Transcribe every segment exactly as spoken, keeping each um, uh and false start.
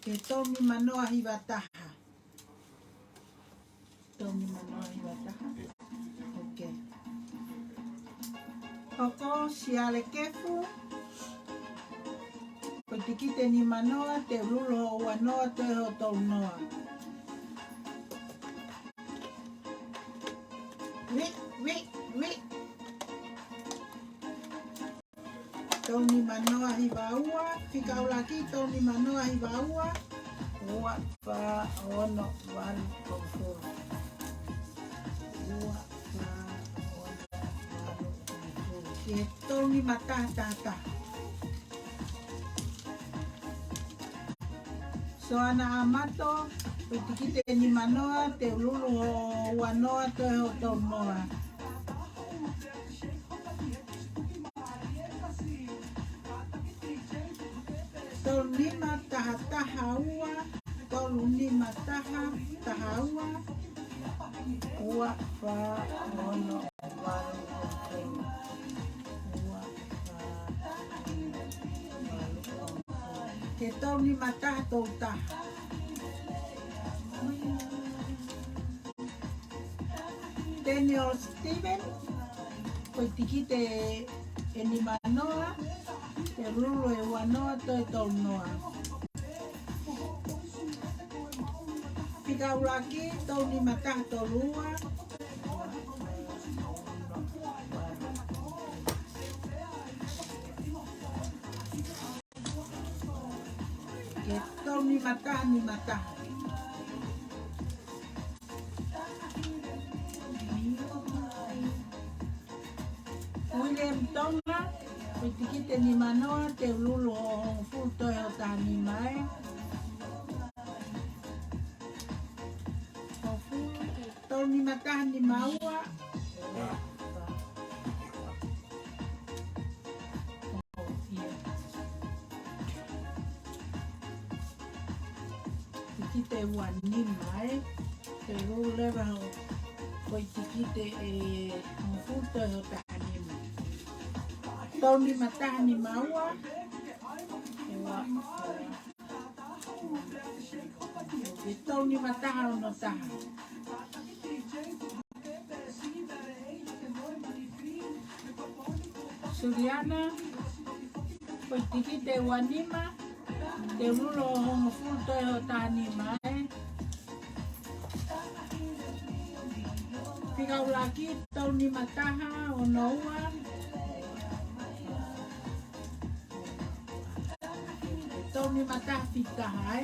Ke tolu nima noa hiva taha. Tolu nima noa hiva taha. Ok. Hoko Siale Kefu. Ko e tikite nima noa, teu lulu hoʻo ua noa, toe hoʻo tolu noa. Ui, ui, ui. Tolu nima noa hiva ua, fika ʻuluaki, tolu nima noa hiva ua, ua, fā, ono, valu, hongofulu. Ua, fā, ono, valu, hongofulu. Ke tolu nima taha taha taha. Soana Amato, ko e tikite nima noa, teu lulu hoʻo ua noa, toe hoʻo tolu noa. Tolu nima taha taha ua, tolu nima taha taha ua, ua, fā, ono, valu, hongofulu. Ua, fā, ono, valu, hongofulu. Ke tolu nima taha tolu taha. Daniel Steven, ko e tikite ʻe nima noa, teu lulu e ua noa, toe tolu noa. Fika ʻuluaki, tolu nima taha tolu ua. Ke tolu nima taha nima taha. William Tonga, ko e tikite nima noa, teu lulu hoʻo hongofulu, toe hoʻo taha nima ē. Tolu nima taha nima ua. Tikite ua nima ē. Teu lulu leva hoʻo, ko e tikite ʻe hongofulu, toe hoʻo taha nima. Tolu nima taha nima ua. Ua, ua. Ke tolu nima taha ono taha. Suliana, ko e tikite ua nima, teu lulu hoʻo hongofulu, toe hoʻo taha nima ē. Fika ʻuluaki, tolu nima taha ono ua. Tolu nima taha fitu taha ē.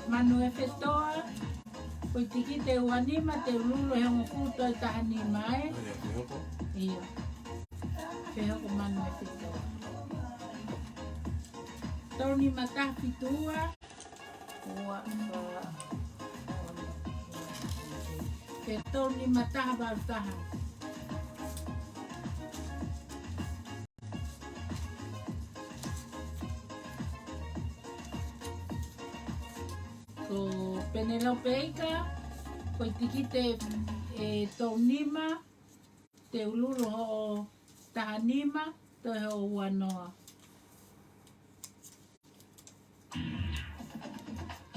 Manuʻa Fetoa, ko e tikite ua nima, teu lulu hoʻo hongofulu, toe taha nima ē. ʻIo. Fehoko Manuʻa Fetoa. Tolu nima taha fitu ua. Ua, fā, ono, ua, ua, ua. Ke tolu nima taha valu taha. Ko Penelope Ika, ko e tikite ʻe tolu nima, teu lulu hoʻo taha nima, toe hoʻo ua noa.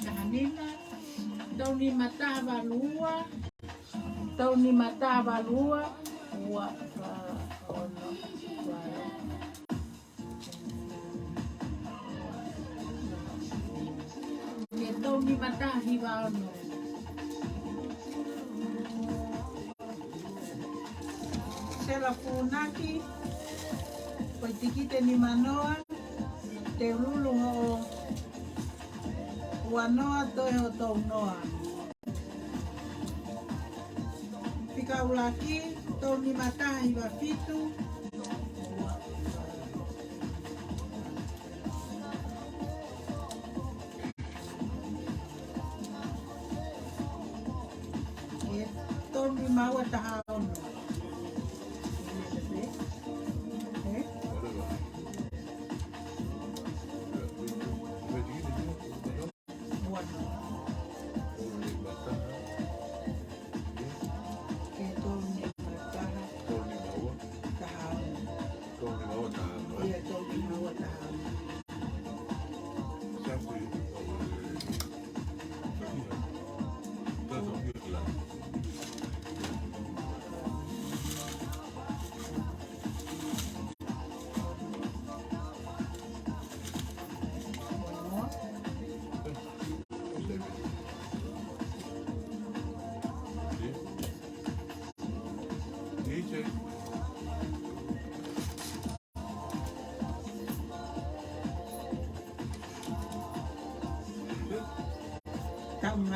Taha nima, tolu nima taha valu ua, tolu nima taha valu ua, ua, fā, ono, ua. Ke tolu nima taha hiva ono. Sela Funaki, ko e tikite nima noa, teu lulu hoʻo ua noa, toe hoʻo tolu noa. Fika ʻuluaki, tolu nima taha hiva fitu. Ke tolu nima ua taha ono. Ē? Ua noa. Ke tolu nima taha.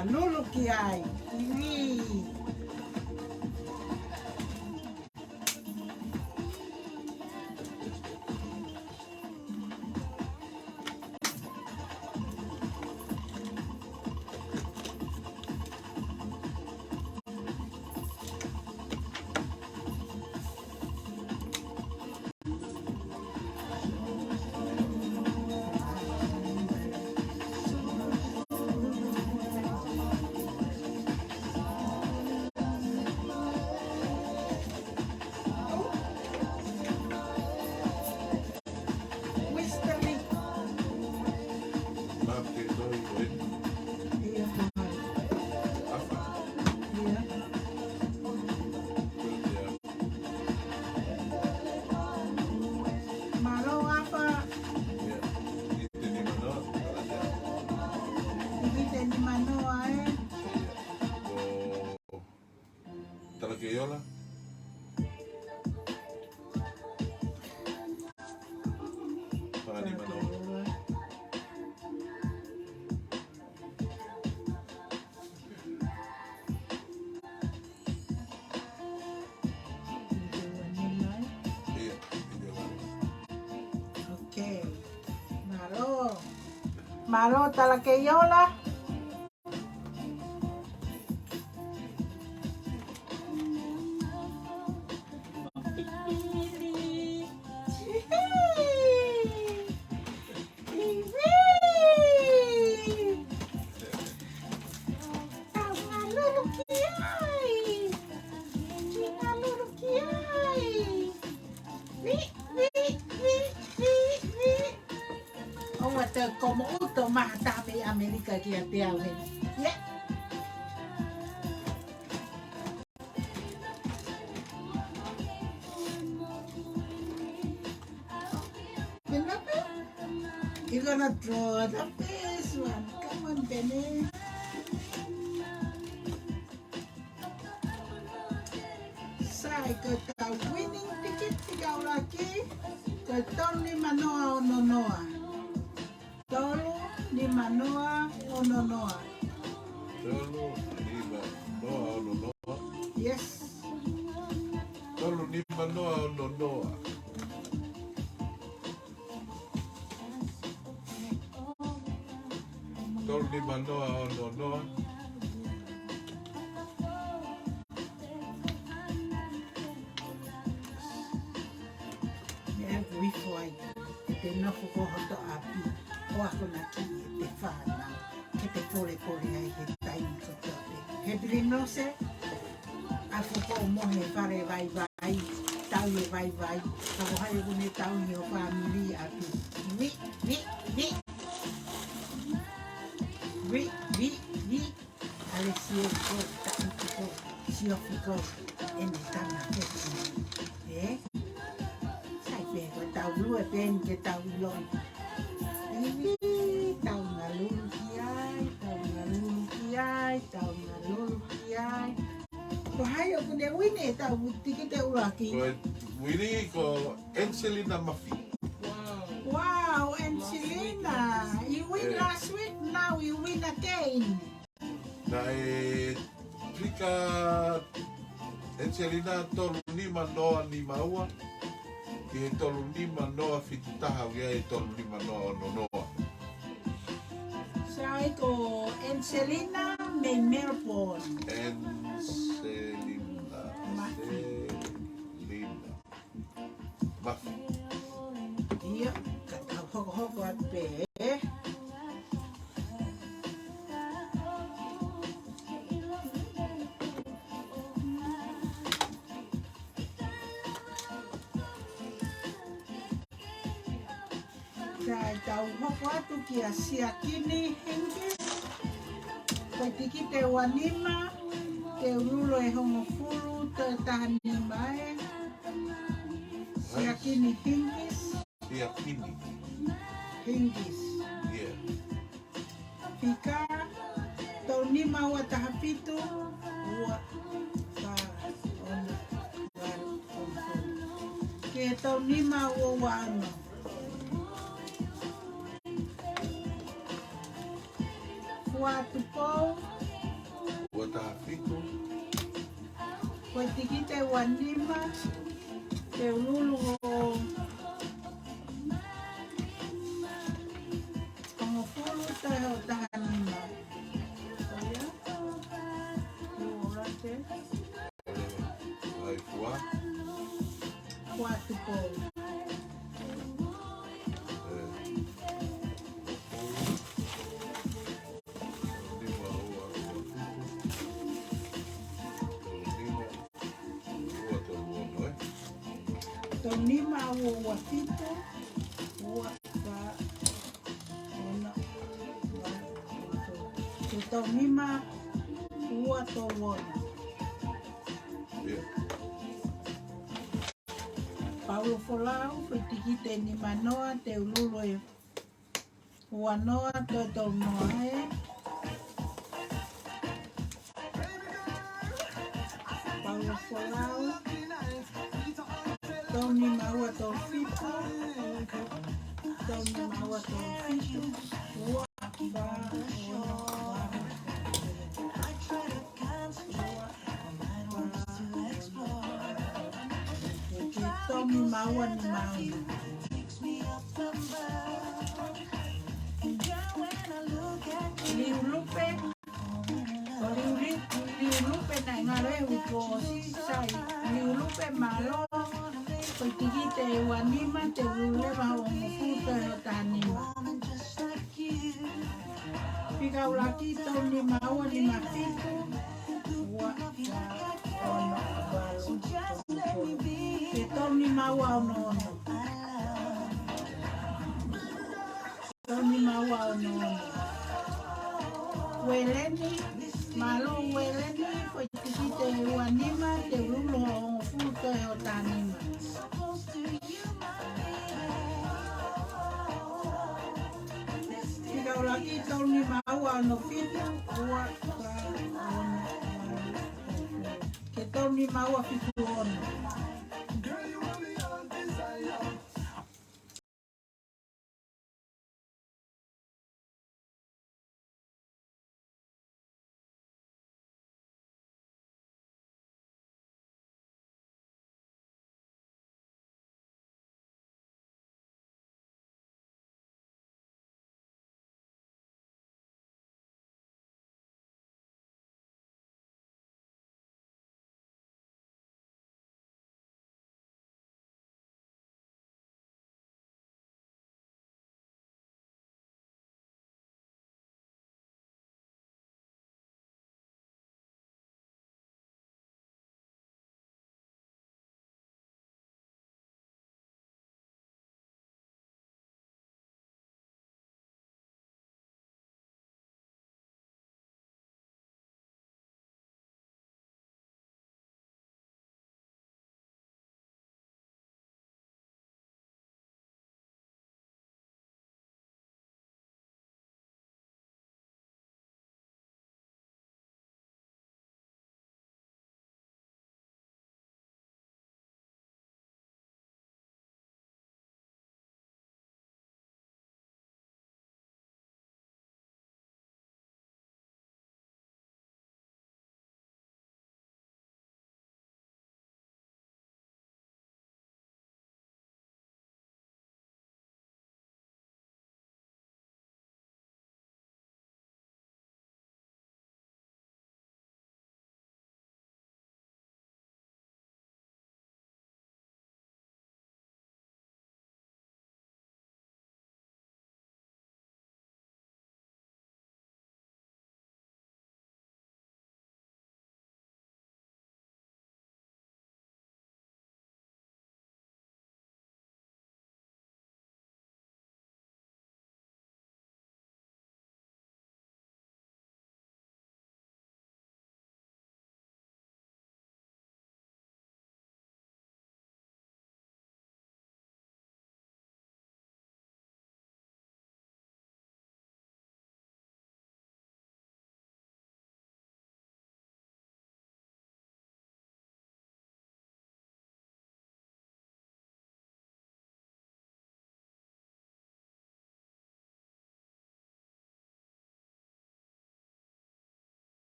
Ngalulu ki ai. Ivi. Western. Mape toi ko eni. Ia. ʻAfa. Ia. Mālō ʻAfa. Ia. Iti ni mano. Iti ni mano ai. Ia. Ko Talakeiola. Fanga nima noa. Ia, ia. Okay. Mālō. Mālō Talakeiola. ʻOua te u komoʻuto maha taha mei ʻAmelika kiate au heni. Ia. Penelope, you're gonna draw the first one. Come on, Pene. Sai, ko ʻetau winning ticket, ticket ʻuluaki, ko e tolu nima noa ono noa. Tolu nima noa ono noa. Tolu nima noa ono noa. Yes. Tolu nima noa ono noa. Tolu nima noa ono noa. Meʻa ʻoku ifo ai, ʻete nofo ko hoto ʻapi, ʻo akonaki ʻete fānau, ke te polepole ai he taimi kotoa pē. He pilinose, ʻa e foko mo he fale vaivai, tauhi e vaivai, ka ko hai ʻoku ne tauhi ho fāmili ʻapi. Ui, ui, ui. Ui, ui, ui. ʻAle sio ko, taʻutu ko, sio fiko, ʻene tana feki. Ē? Sai pē ko tau lue pē ni ke tau ʻiloʻi. Ivi, tau ngalulu ki ai, tau ngalulu ki ai, tau ngalulu ki ai. Ko hai ʻoku ne wini ʻetau tikite ʻuluaki? Ko e wini ko Angelina Mafi. Wow, Angelina. You win last week, now you win again. Naʻe fika Angelina tolu nima noa nima ua, ki he tolu nima noa fitu taha, ʻo aʻu ki he tolu nima noa ono noa. Sai ko Angelina mei Melbourne. Angelina. Mafi. Angelina. Mafi. Ia, ka tau hokohoko atu pē. Sai, tau hoko atu kia Siakini Hengis. Ko e tikite ua nima, te u lulu e hongofulu, toe taha nima ē. Siakini Hengis. Siakini. Hengis. Ia. Fika, tolu nima ua taha fitu, ua, fā, ono, valu, hongofulu. Ki he tolu nima ua ua ono. Fua Tupou, ua taha fitu. Ko e tikite ua nima, te u lulu ʻo hongofulu toe hoʻo taha nima. Ko ia. Ua te. Ai, fua. Fua Tupou. Tau nima ua ua fitu, ua fā, ono, ua, fitu. Te tau nima ua tolu ono. Paulo Folau, ko e tikite nima noa, te u lulu ʻe ua noa, toe tolu noa, ē. Paulo Folau, tau nima ua tolu fitu, tau nima ua tolu fitu, ua fā, ono, ua, ua, Tau nima ua nima ua. Liulupe, ʻo Liuli-, Liulupe naʻe ngalo e uko si sai. Liulupe mālō, ko e tikite ua nima, te u lulu leva ʻo hongofulu toe hoʻo taha nima. Fika ʻuluaki tau nima ua nima fitu, ua, ono, valu, tolu, tolu. Ke tau nima ua ono ono. Tau nima ua ono ono. Ueleni, mālō Ueleni, ko e tikite ua nima, te u lulu ʻo hongofulu toe hoʻo taha nima. Fika ʻuluaki tau nima ua ono fitu, ua, fā, ono, ono. Ke tau nima ua fitu ono.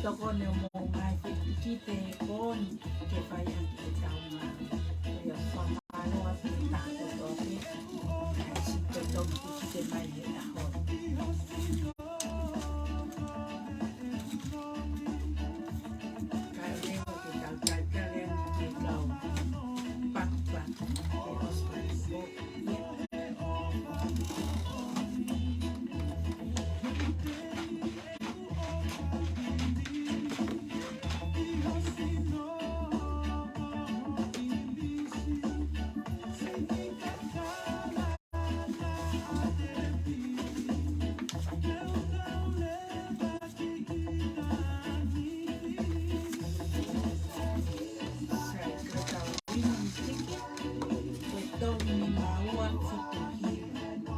Tokoni ʻo mou ngaahi fekikite ko eni ke fai ʻaki ʻetau ngāue. Ko ia fakamālō atu ki he taha kotoa pē, ʻa e siʻi totongi fekikite mai he ʻaho ni. Kae leva ke tau talitali ange ki he kau pakipaki, ke ʻosi paki. Tolu nima ua fitu hiva.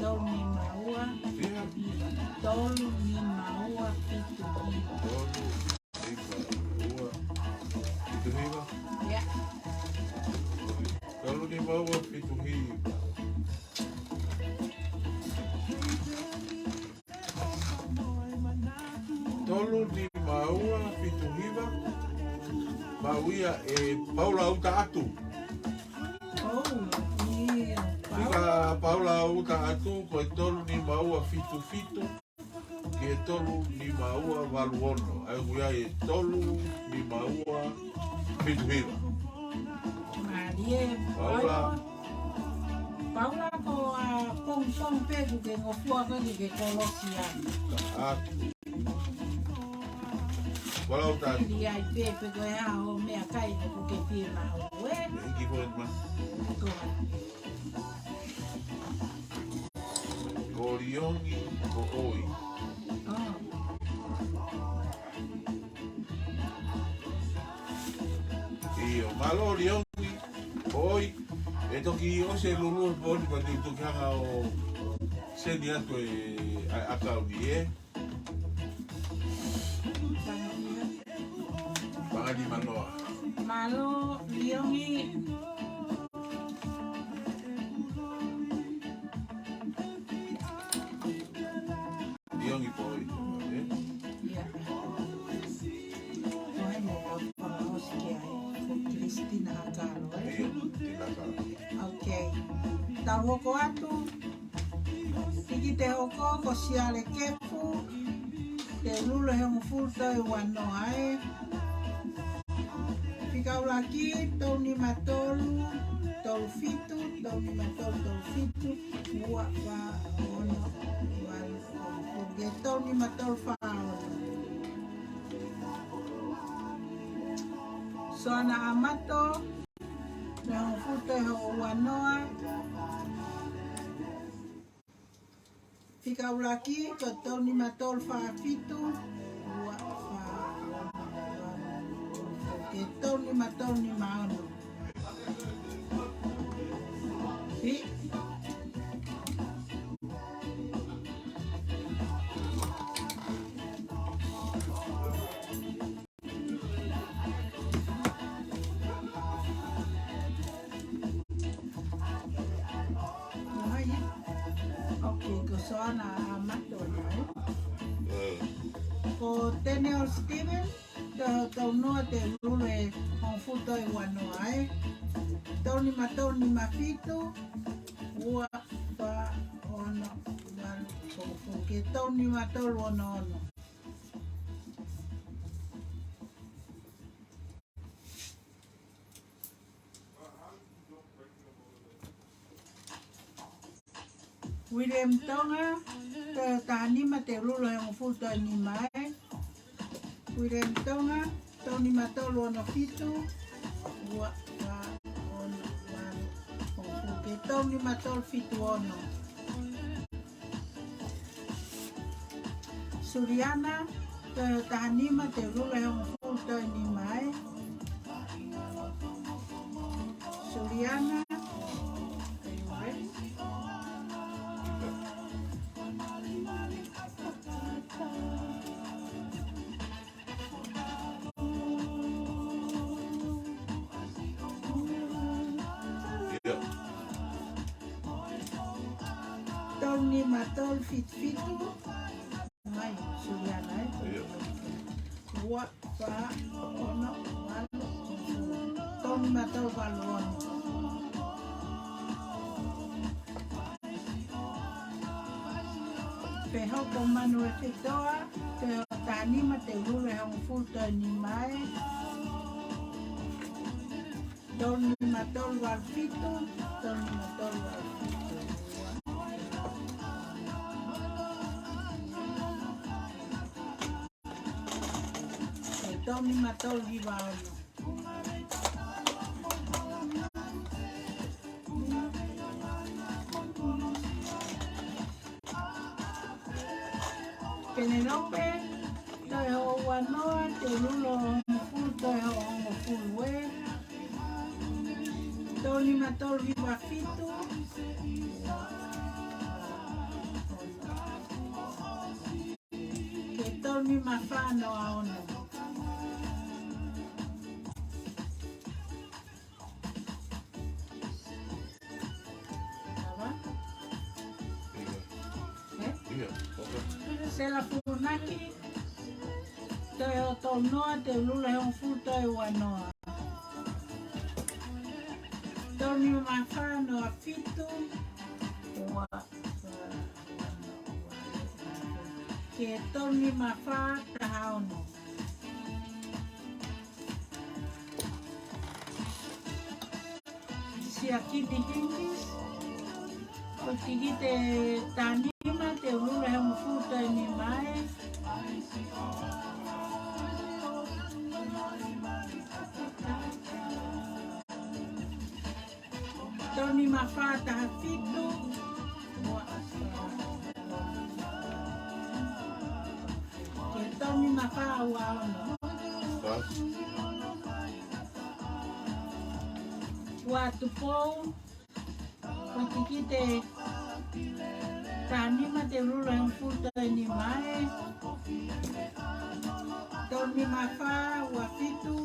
Tolu nima ua fitu hiva. Tolu nima ua fitu hiva. Tolu nima ua fitu hiva. Ia. Tolu nima ua fitu hiva. Tolu nima ua fitu hiva. Maʻu ia ʻe Paula Utaʻatu. Oh, ia. Fika Paula Utaʻatu ko e tolu nima ua fitu fitu ki he tolu nima ua valu ono. ʻA ia ʻoku ʻi ai e tolu nima ua fitu hiva. Mālie, Paula. Paula. Paula ko ā pongipongi pē ʻoku ke ngofua koe ke ke kolosi ange. ʻA. Paula Utaʻatu. Ili ai pē pe ko e hā hoʻo meʻakai ʻoku ke pie maʻu ē. Hiki koe mai. Ko ā. Ko Liongi, ko ʻOi. Oh. ʻIo, mālō Liongi, ko ʻOi. ʻE toki ʻosi e lulu he pō ni pea te u toki hanga ʻo send atu e, ʻa e ʻakauni ē. Pangani Manoa. Mālō Liongi. Liongi poi. Ia. Ko hai mo ka fakaʻosi ki ai. Ko Christina Hakalo, ē? Ia, Christina Hakalo. Okay. Tau hoko atu. Fekikite hoko ko Siale Kepu, Teululu ʻe hongofulu toe ua noa ē. Fika ʻuluaki, tolu nima tolu, tolu fitu, tolu nima tolu, tolu fitu, ua fā ono, ua fā ono. Ke tolu nima tolu fā ono. Soana Amato, ʻe hongofulu toe ua noa. Fika ʻuluaki, ko e tolu nima tolu fā fitu, ua fā ono, ke tolu nima tolu nima ono. Hi. Ko hai? Okay, ko Soana Amato ia, ē? Ē. Ko Daniel Steven, tau, tau noa Teululu ʻe hongofulu toe ua noa ē. Tolu nima tolu nima fitu, ua fā ono, ua fā ono, ke tolu nima tolu ono ono. William Tonga, tolu taha nima Teululu ʻe hongofulu toe nima ē. William Tonga, tolu nima tolu ono fitu, ua fā ono, ua fā ono, ke tolu nima tolu fitu ono. Suliana, tolu taha nima Teululu ʻe hongofulu toe nima ē. Suliana. Ia. Tolu nima tolu fitu fitu. Mai, Suliana, ē? Ia. ua, fā, ono, valu, tolu nima tolu valu ono. Pea hoko manu e fitoa, toe ʻo taha nima te ulu ʻe hongofulu toe nima ē. Tolu nima tolu valu fitu, tolu nima tolu valu fitu. Tolu nima tolu hiva ono. Penelope, toe hoʻo ua noa, te u lulu hongofulu, toe hoʻo hongofulu ē. Tolu nima tolu hiva fitu. Ke tolu nima fā noa ono. Ava? Ē? Ia, oka. Sela Funaki, toe hoʻo tolu noa, te u lulu hongofulu toe ua noa. Tolu nima fā noa fitu, ua, ke tolu nima fā taha ono. Siakini Hingis, ʻo tikite taha nima, te u lulu hongofulu toe nima ē. Tolu nima fā taha fitu. Ke tolu nima fā ua ono. Fā. Ua Tupou. Ko e tikite taha nima, te u lulu hongofulu toe nima ē. Tolu nima fā ua fitu.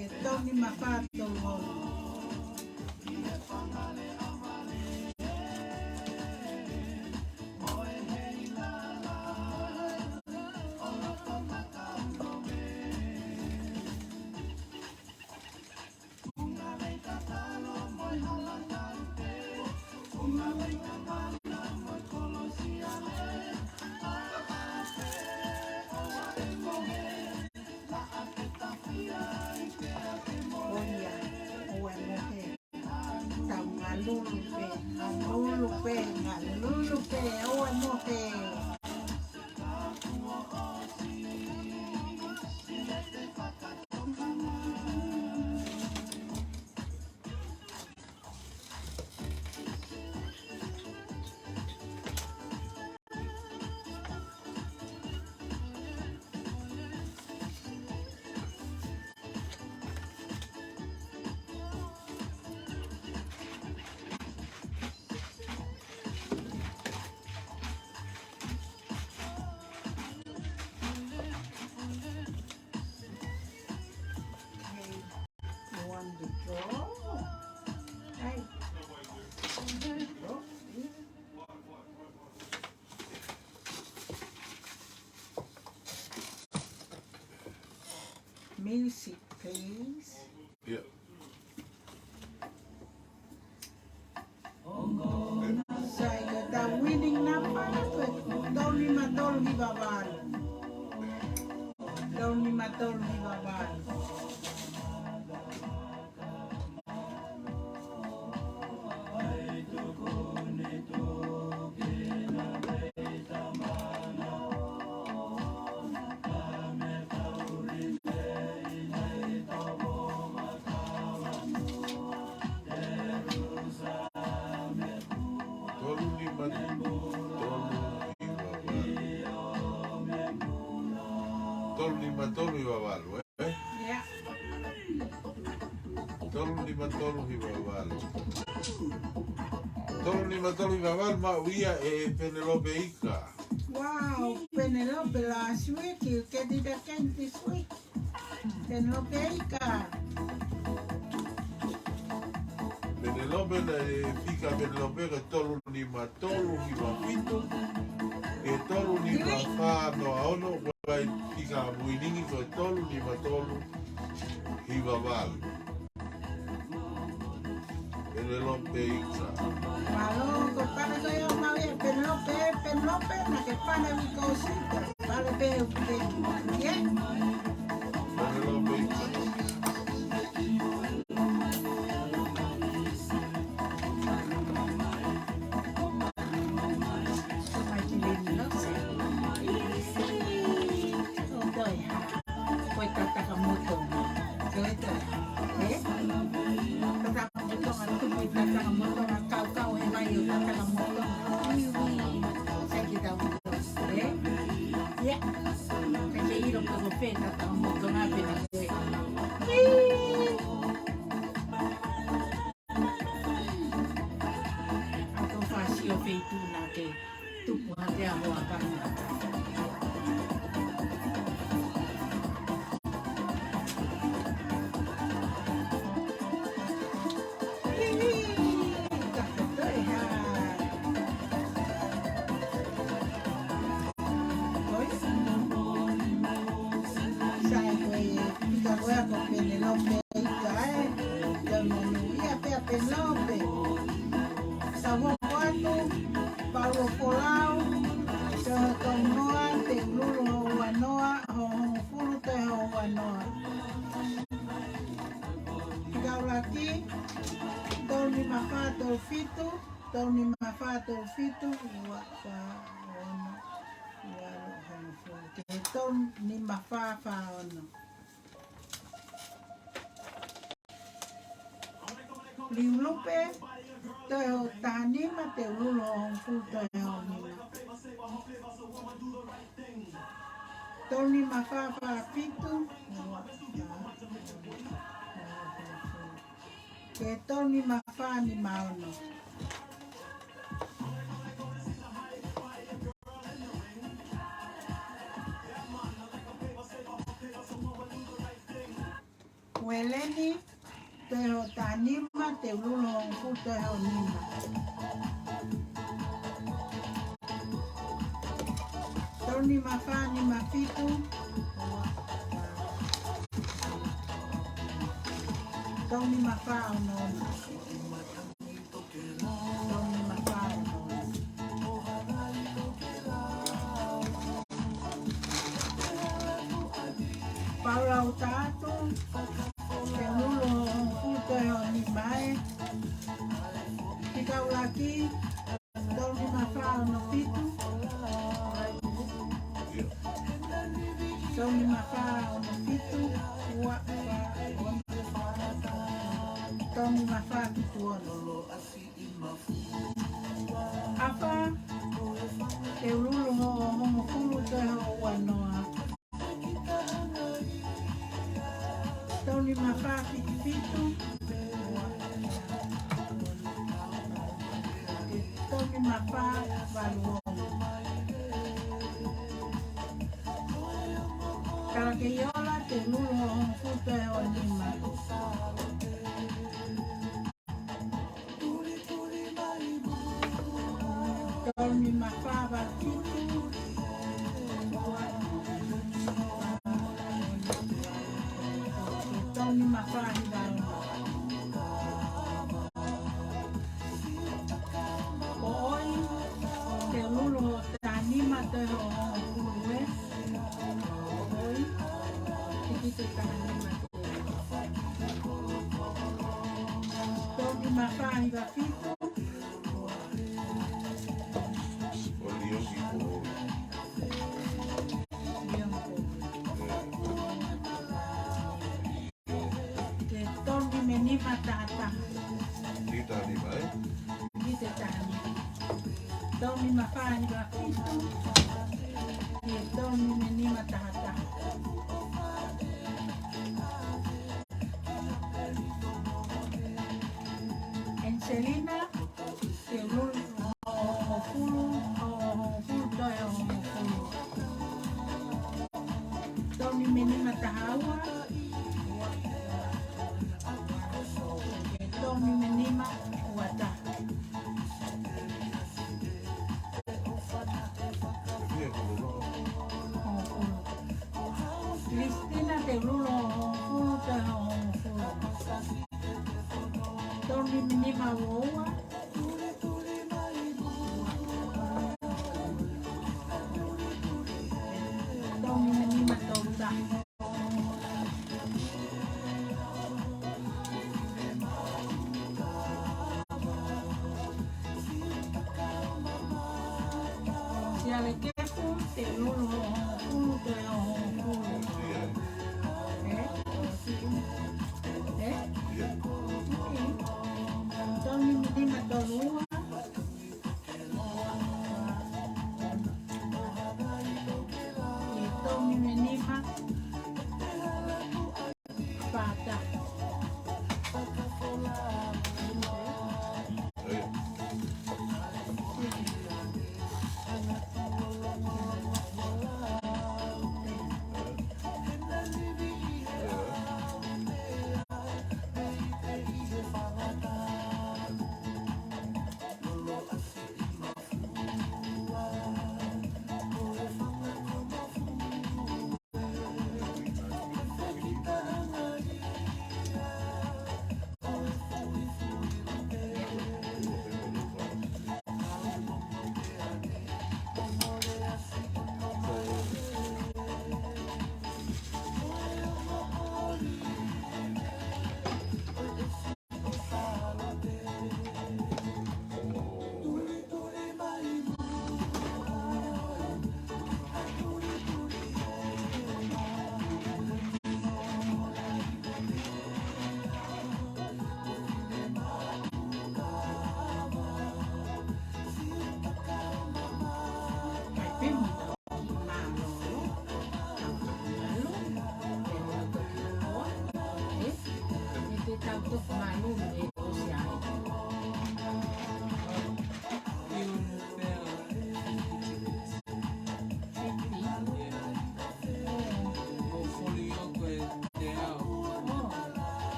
Ke tolu nima fā tolu ono. ʻOia, ʻoua mohe. Tau ngalulu pē, ngalulu pē, ngalulu pē, ʻoua mohe. Okay, you want the draw? Hey. Music, please. Yeah. Sai, ko e winning number, ko e tolu nima tolu hiva valu. Tolu nima tolu hiva valu. Tolu nima tolu hiva valu. Tolu nima tolu hiva valu, ē? Yeah. Tolu nima tolu hiva valu. Tolu nima tolu hiva valu, maʻu ia ʻe Penelope Ika. Wow, Penelope last week, you get it again this week. Penelope Ika. Penelope, naʻe fika Penelope ko e tolu nima tolu hiva fitu. Ke tolu nima fā noa ono, ʻoku ʻi ai e fika winning ko e tolu nima tolu hiva valu. Penelope Ika. Mālō, ko e pale ko ia ʻoku maʻu ia ʻe Penelope, Penelope, naʻa ke pale ʻi he kosita. Pale pē ʻoku ke, ē? Penelope Ika. Ko e tataka motonga. Ko e tataka. Ē? Tataka motonga, tupu tataka motonga, kaukau he vai ʻo tataka motonga. Sai ke tau motonga. Ē? Ia. Ka ke ʻilo pe ko fē tataka motonga pē naʻa ke. Ē. ʻA ko e fāsio feituʻu naʻa ke tupu hake ʻa hoa pangata. Sai ko e fika ko ia ko Penelope Ika ē, tau monūʻia pē ʻa Penelope. Sa hoko atu, Paulo Folau, Teuhoutounoa, Teululu Houa Noa, Hohongofulu Teuhoua Noa. Fika ʻuluaki, tolu nima fā tolu fitu, tolu nima fā tolu fitu, ua fā ono, ua ono, hongofulu. Ke tolu nima fā fā ono. Liulupe, Teuhoutahanima, Teululu Hohongofulu Teuhounima. Tolu nima fā fā fitu. Ke tolu nima fā nima ono. Ueleni, Teuhoutahanima, Teululu Hohongofulu Teuhounima. Tolu nima fā nima fitu. Tolu nima fā ono ono. Tolu nima fā ono ono. Paula Utaatu, Teululu Hohongofulu Teuhounima ē. Fika ʻuluaki, tolu nima fā ono fitu. Tolu nima fā ono fitu, ua fā ono. Tolu nima fā fitu ono. ʻAfa, Teululu Hohongofulu Teuhoua Noa. Tolu nima fā fitu fitu. Tolu nima fā valu ono. Kalakeiola, Teululu Hohongofulu Teuhounima. Tolu nima fā valu fitu. Tolu nima fā hiva ono. Moʻoni, Teululu Houtahanima, Teuhohongofulu ē. Moʻoni, Tikite Tahanima. Tolu nima fā hiva fitu. ʻO Liongi Kohola. Liongi Kohola. Ke tolu nima nima taha taha. Tikite Tahanima ē? Tikite Tahanima. Tolu nima fā hiva fitu. Ke tolu nima nima taha taha. Angelina, Teululu Hohongofulu, Hohongofulu Teuhounima. Tolu nima nima taha ua. Tolu nima nima ua taha. tolululu hongofulu, toe hongofulu. Tolu nima nima ua ua. Tolu nima nima tolu taha. Siale Kefu, tolululu hongofulu, toe hongofulu. Ē? Ē? Tolu nima nima tolu ua. Tolu nima nima fā taha.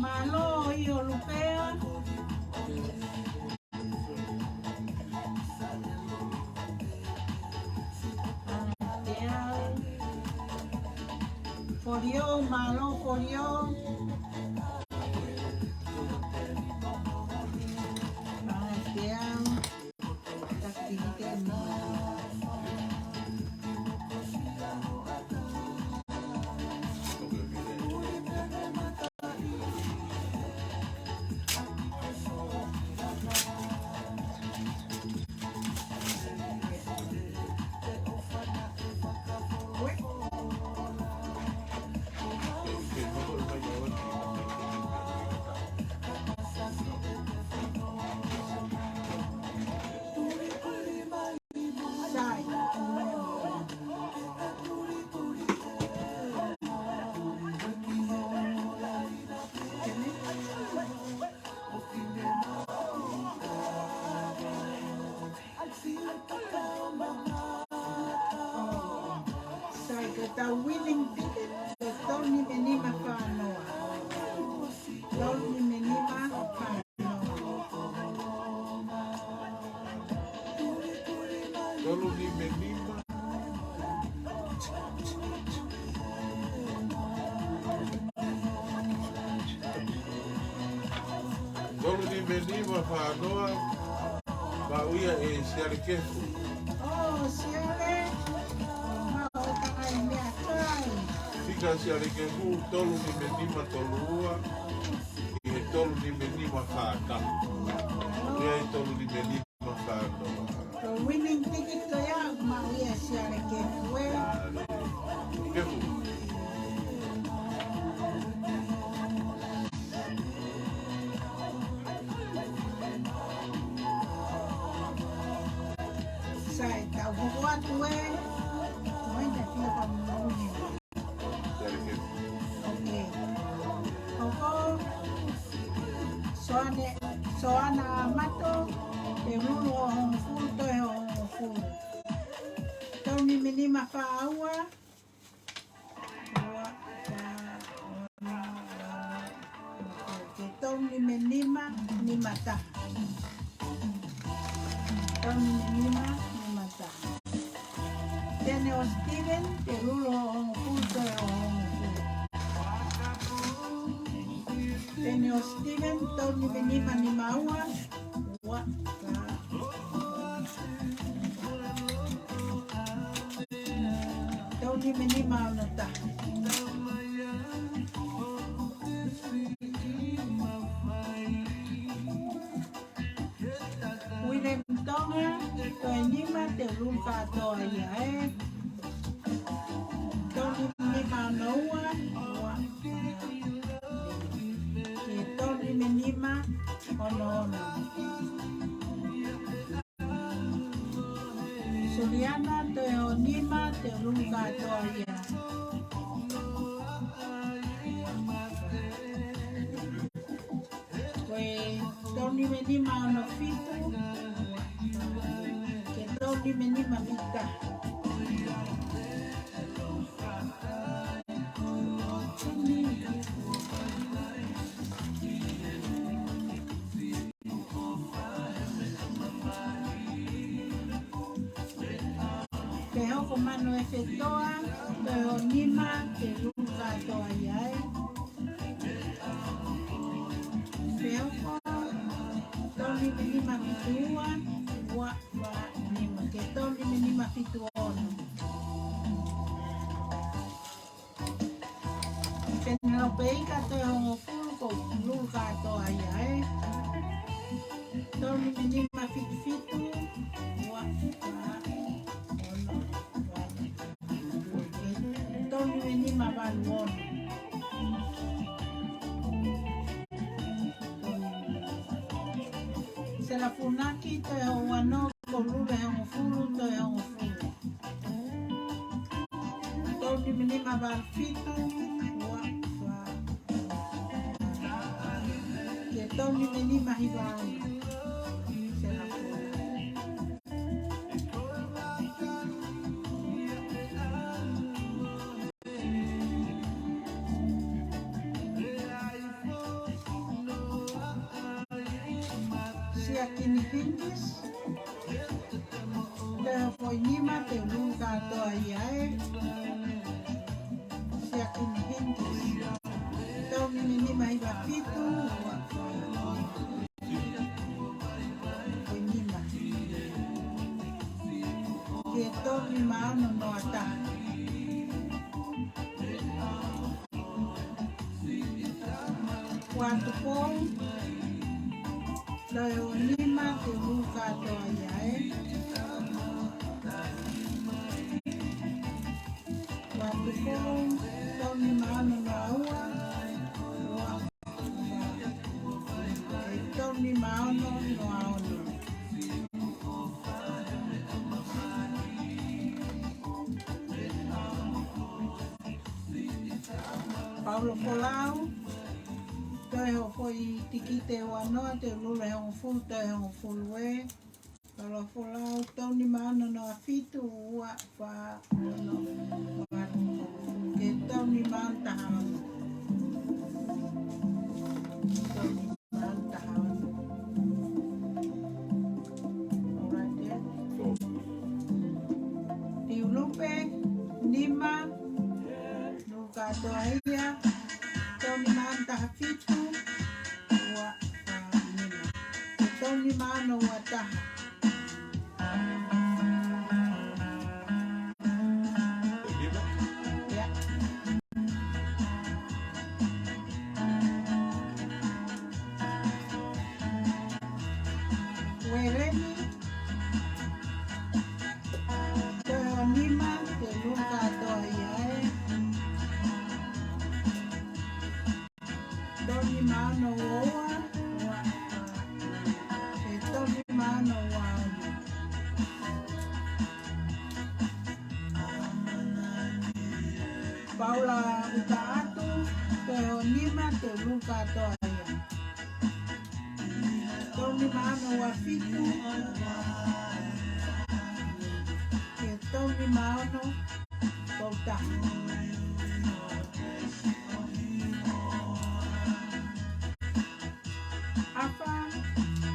Mālō ʻio Lupea. Folio, mālō Folio. Sai, ko ʻetau winning ticket, ko e tolu nima nima fā noa. Tolu nima nima fā noa. Tolu nima nima. Tolu nima nima fā noa. Maʻu ia ʻe Siale Kefu. ʻŌ, Siale. Maʻu ʻo ka ai meʻakai. Fika Siale Kefu, tolu nima nima tolu ua. ʻI he tolu nima nima fā taha. Ia ʻi he tolu nima nima fā noa. Ko e winning ticket ko ia, maʻu ia ʻe Siale Kefu ē. Kefu. Sai, tau hoko atu ē. Ko e taha fika pa mui. ʻOkei. Hoko. Soane, Soana Mato, tolululu hongofulu, toe hongofulu. Tolu nima nima fā ua. Ua, fā, ono, ua. ʻOkei, tolu nima nima, nima taha. Tolu nima nima, nima taha. Tene ʻo Steven, tolululu hongofulu, toe hongofulu. Pene ʻo Steven, tolu nima nima ua, ua, fā. Tolu nima nima ono taha. William Tonga, toe nima te u lulu kātoa ia ē. Tolu nima nima ono ua, ua. Ke tolu nima nima ono ono. Suliana, toe ʻo nima te u lulu kātoa ia. Ko e tolu nima nima ono fitu, ke tolu nima nima fitu. Pea hoko Mano e Fetoa, toe ʻo nima te u lulu kātoa ia ē. Pea hoko tolu nima nima fitu ua, ua fā nima, ke tolu nima nima fitu ono. Penelope Ika, toe hongofulu, ko u lulu kātoa ia ē. Tolu nima nima fitu fitu, ua fā ono, ua. Tolu nima nima valu ono. Sela Funaki, toe ʻo ua noa, ko u lulu e hongofulu, toe hongofulu. Tolu nima nima valu fitu, ua fā. Ke tolu nima nima hiva ono. Sela Funaki. Siakini Hingis, toe ʻo foʻi nima te u lulu kātoa ia ē. Siakini Hingis, tolu nima nima hiva fitu, ua fā. Ko e nima. Ke tolu nima ono noa taha. Kuatu Pou, toe ʻo nima te u lulu kātoa ia ē. Kuatu Pou, tolu nima ono noa ua, ua. Tolu nima ono noa ono. Paulo Folau, toe ʻo foʻi tikite ua noa te u lulu e hongofulu, toe hongofulu ē. Paulo Folau, tolu nima ono noa fitu, ua fā ono, ua, ke tolu nima ono taha ono. Tolu nima ono taha ono. All right, yeah. Tiulupe, nima, lulu kātoa ia, tolu nima ono taha fitu, ua fā nima. Tolu nima ono ua taha. ʻIo. Ueleni, toe ʻo nima te u lulu kātoa ia ē. Tolu nima ono ua ua, ua fā. Ke tolu nima ono ua ono. Paula Utaatu, toe ʻo nima te u lulu kātoa ia. Tolu nima ono ua fitu. Ke tolu nima ono tolu taha. Afa,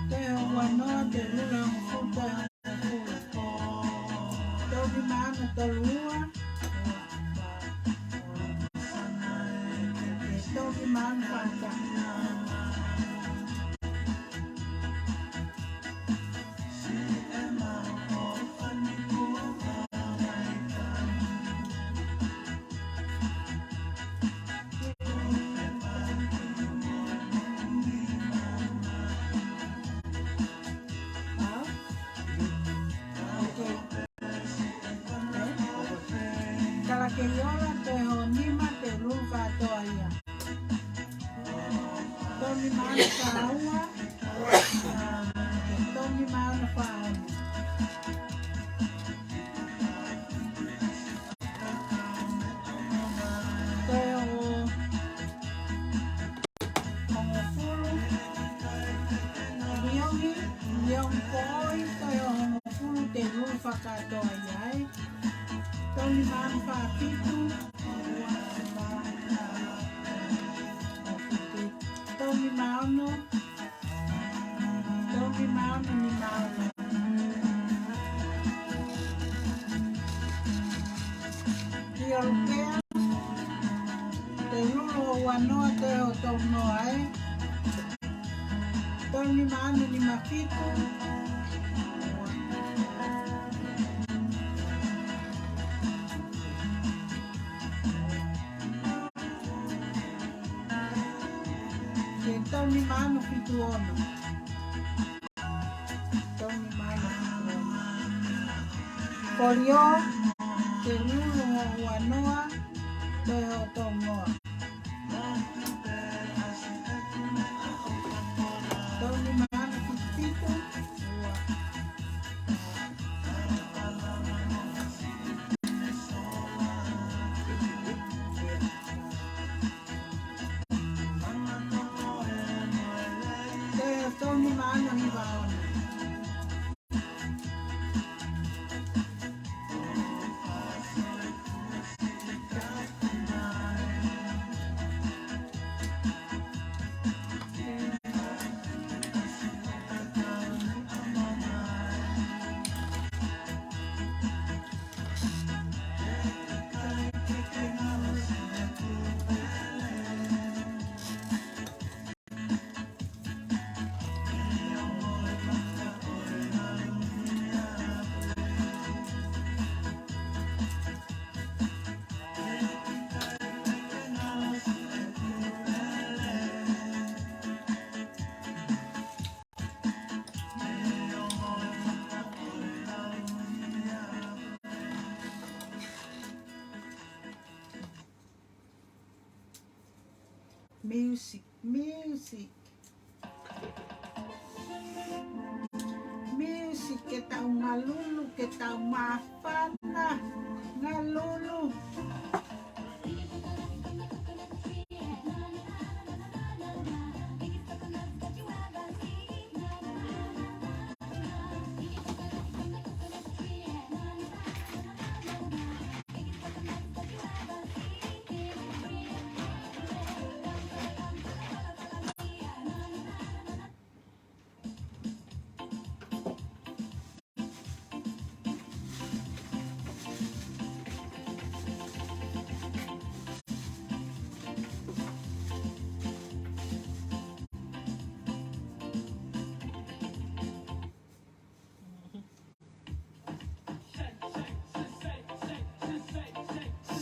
toe ʻo ua noa te u lulu e hongofulu. Tolu nima ono tolu ua. Tolu nima ono fā taha. Keiola, toe hoʻo nima, te u lulu kātoa ia. Tolu nima ono fā ua, ʻa, tolu nima ono fā ono. Toe hoʻo hongofulu. Liongi, Liongi Koʻoi, toe hoʻo hongofulu, te u lulu fakakātoa ia ai. Tolu nima ono fā fitu. Tolu nima ono. Tolu nima ono nima ono. ʻIo Lupea, te u lulu hoʻo ua noa, toe hoʻo tolu noa, ē. Tolu nima ono nima fitu. Ke tolu nima ono fitu ono. Tolu nima ono fitu ono. Kolio, te u lulu hoʻo ua noa, toe hoʻo tolu noa. Tolu nima ono fitu fitu. Ua. Te tolu nima ono hiva ono. Music, music. Music, ke tau ngalulu, ke tau māfana, ngalulu.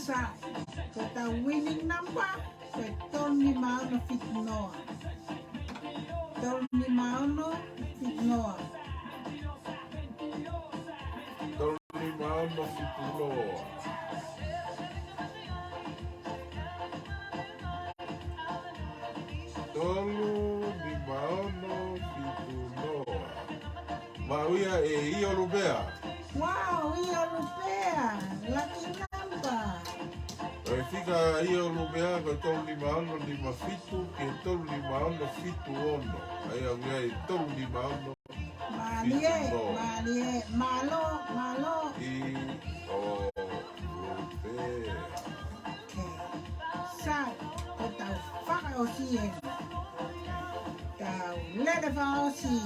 Sai, ko ʻetau winning number, ko e tolu nima ono fitu noa. Tolu nima ono fitu noa. Tolu nima ono fitu noa. Tolu nima ono fitu noa. Maʻu ia ʻe ʻIo Lupea. Wow, ʻIo Lupea. Lucky number. Ko e fika ʻa ʻIo Lupea ko e tolu nima ono nima fitu ki he tolu nima ono fitu ono. ʻA ia ʻoku ʻi ai e tolu nima ono. Mālie, fitu noa. Mālie, mālō, mālō. ʻIo Lupea. Okay. Sai, ko ʻetau fakaʻosi ē. Tau lele fakaʻosi.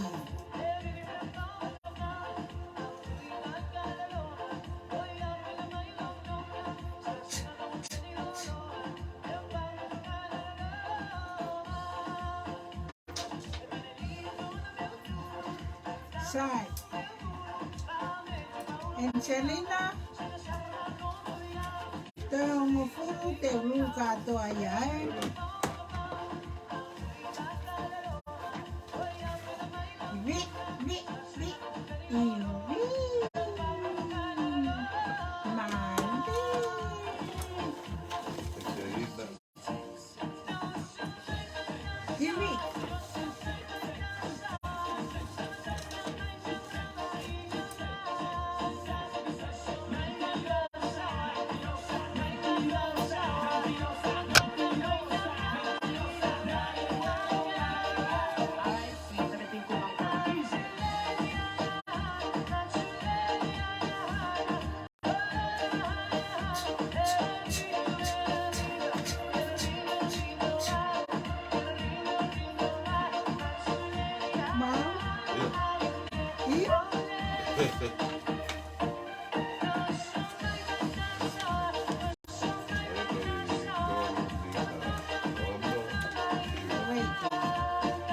Sai. Angelina, toe hongofulu, te u lulu kātoa ia, ē. Ivi, ivi, ivi, ivi. Mālie. Iwi.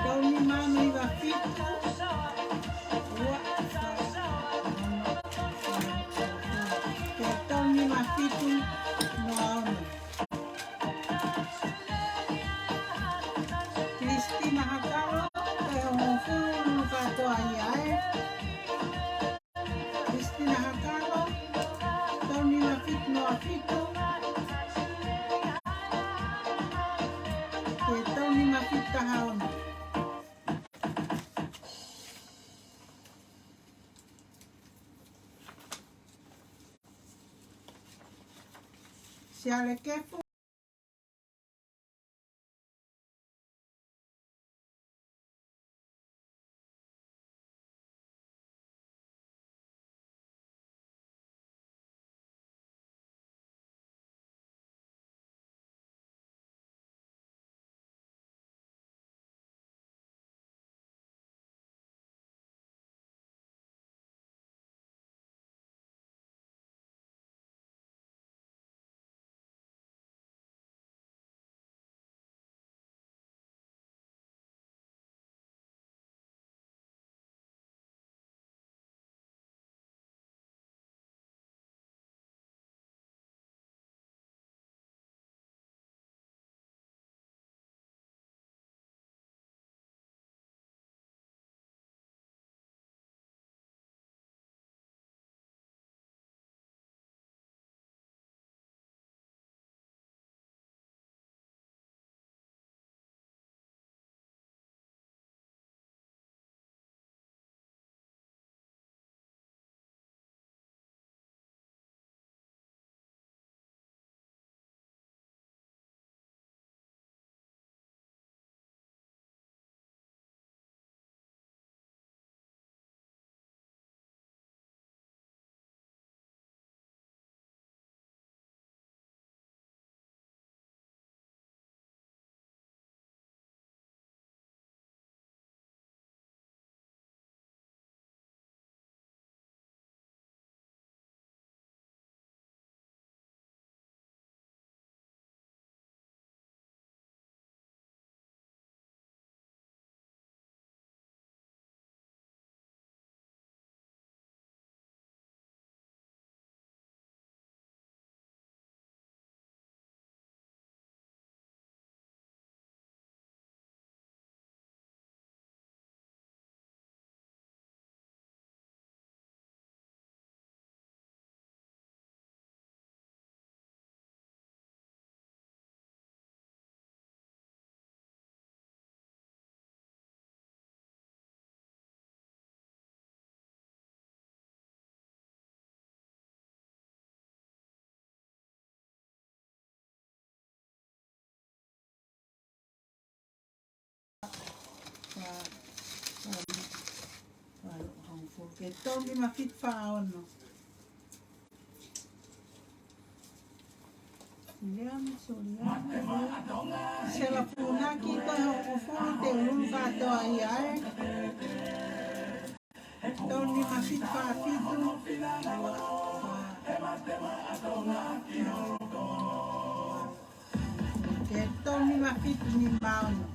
Tau nima nima fitu. Ua. Tau nima fitu noa ono. Christina Hakalo, ko e hongofulu kātoa ia ē. Christina Hakalo, tau nima fitu noa fitu. Ko e tau nima fitu taha ono. Siale Kefu. Ke tau nima fitu fā ono. Siliana, Suliana, Sela Punaki, ko e hongofulu, te ulu kātoa ia ē. Tau nima fitu fā fitu. Ke tau nima fitu nima ono.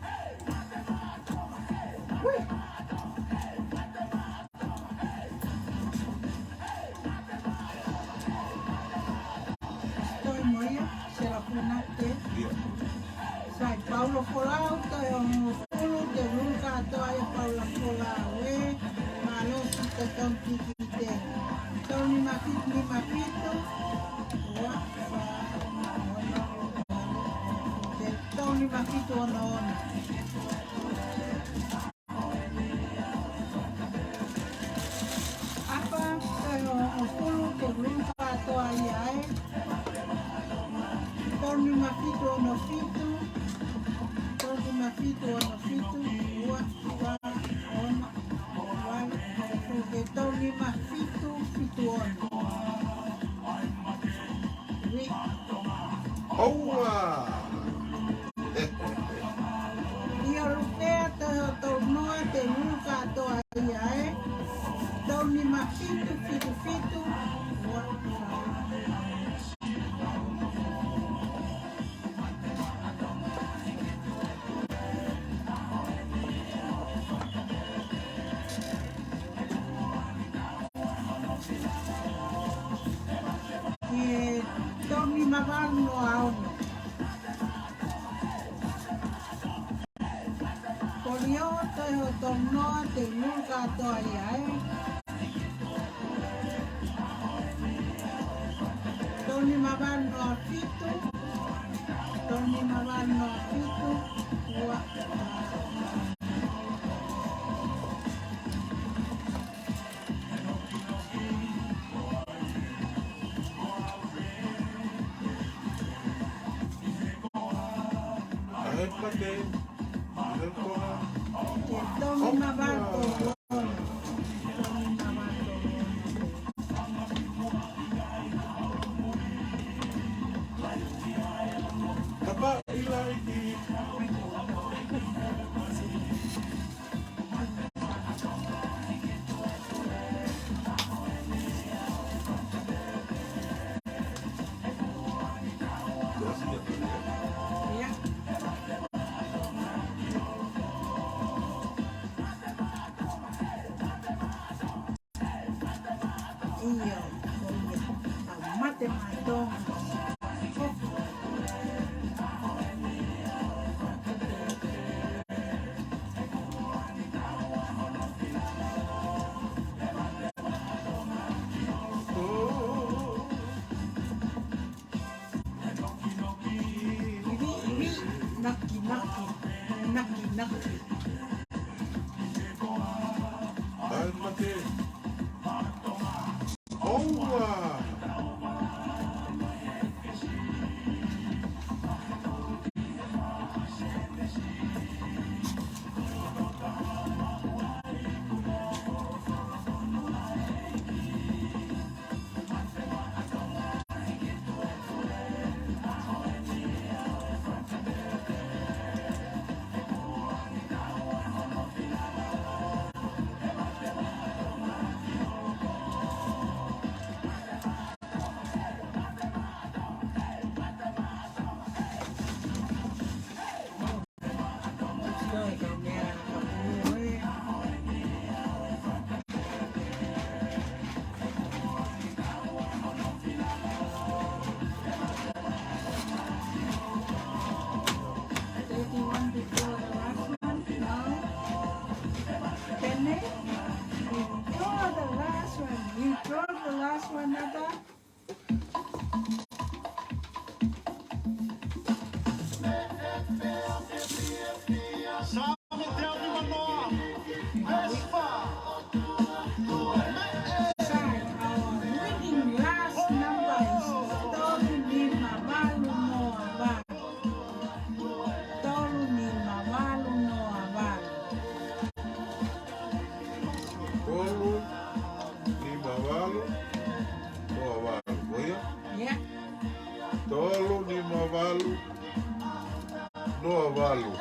Ui. Toi mo ia, Sela Punake. Sai, Paula Folau, toe hongofulu, te ulu kātoa ia Paula Folau ē. Mālō siʻi totonu ki te. Tau nima fitu nima fitu. Ua, fā, ono, ono. Ke tau nima fitu ono ono. fitu ono fitu, ua, ua, ono, ua, ua, ua, tolu nima fitu, fitu ono. Ui. ʻOua. ʻIo Lupea, toe hoʻo tolu noa, te nulu kātoa ia ē. Tolu nima fitu, fitu fitu, ua, ua. ʻE tolu nima valu noa ono. Foliō, toe hoʻo tolu noa, te nulu kātoa ia ē. Tolu nima valu noa fitu. Tolu nima valu noa fitu. Ua. ʻAi pate. Tolu nima valu. Tapa ʻi laiki. ʻIo, ʻio. Mate mai Tonga. Ivi, ivi, naki, naki, naki, naki. ʻAi mate. ʻOua. Thirty-one before the last one. No. Pene, you draw the last one. You draw the last one, Nata. Sai, our winning last number is tolu nima valu noa valu. Tolu nima valu noa valu. Tolu nima valu noa valu. Ko ia? Ia. Tolu nima valu noa valu.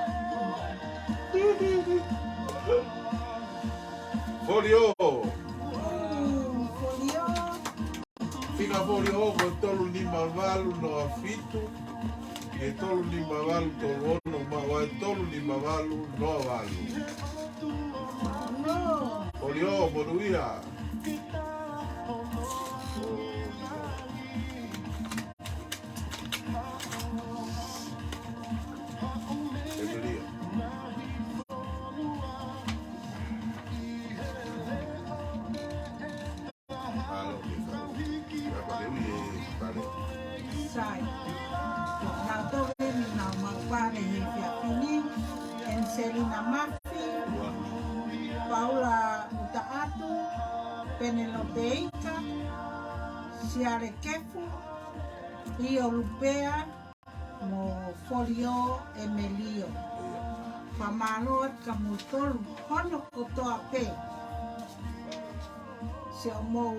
Foliō. Foliō. Fika foliō ko e tolu nima valu noa fitu, ʻe tolu nima valu tolu ono, ma ua e tolu nima valu noa valu. Foliō, monūʻia. ʻEmelia. Sai. Naʻa tau ʻi he maʻu pale he efiafi ni, Anselina Mafi, Paula Utaatu, Penelope Ika, Siale Kefu, ʻIo Lupea, mo Foliō ʻEmelio. Fakamālō atu kia moutolu hono kotoa pē. Siʻomou